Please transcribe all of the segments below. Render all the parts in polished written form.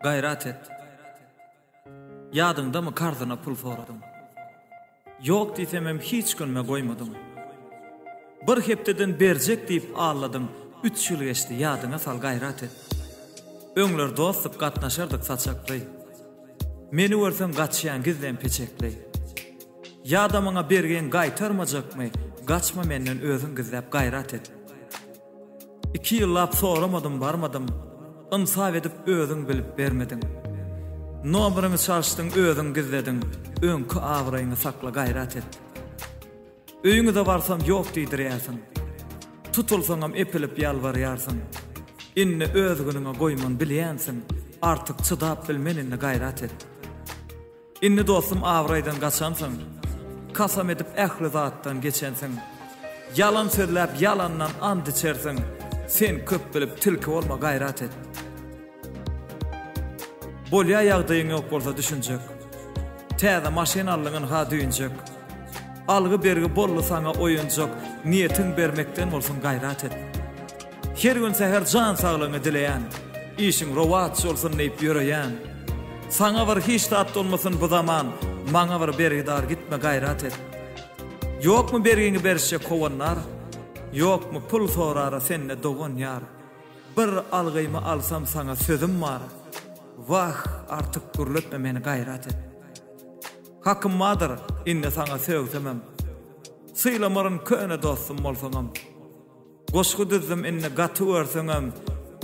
Gaýrat et. Ýadyňdamy karzyna pul soradyň. Ýok diýsemem hiç günüme goýmadyň. Bir hepdeden berjek diýip alladyň, üç ýyl geçdi ýadyňa sal gaýrat et. Öňler dostduk gatnaşardyk saçakly. Meni görseň gaçýaň gizlen peçekli. Ýa-da maňa bergiň gaýtarmajakmy, gaçma menden özüň gizläp gaýrat et. Iki ýyllap soramadym barmadym, ynsap edip özüň bilip bermediň. Nomeriňi çalyşdyň özüň gizlediň, öňki abraýyňy sakla gaýrat et. Öýüňize barsam ýok diýdirýärsiň. Tutulsaňam epilip ýalbarýarsyň. Indi öz günüňe goýman bilýänsiň, artyk çydap bilmen indi gaýrat et. Indi dostum abraýdan gaçansyň, Kasam edip ähli zatdan geçensiň. Ýalan sözläp ýalandan ant içersiň, Sen köp bilip tilki bolma gaýrat et. Bolýa ýagdaýyň ýok bolsa düşünjek. Täze maşyn aldyň ynha düýnjek. Algy bergi boldy saňa oýunjak, Niýetiň bermekden bolsun gaýrat et. Her gün säher jan saglygyňy dileýän, Işiň rowaç bolsun diýip ýöreýän. Saňa bir hiç zat bolmasyn bu zaman, Maňa bir bergidar gitme gaýrat et. Ýokmy bergiňi berişjek howandar, Ýokmy pul sorara sende dogan ýar. Bir algymy alsam saňa sözüm bar, Wah, artyk gürletme meni gaýrat et. Hakym bardyr indi saňa sögsemem, Sylamaryn köne dostum bolsaňam. Goşgy düzdüm indi gaty görseňem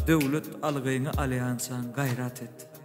Döwlet algyňy alýançaň gaýrat et.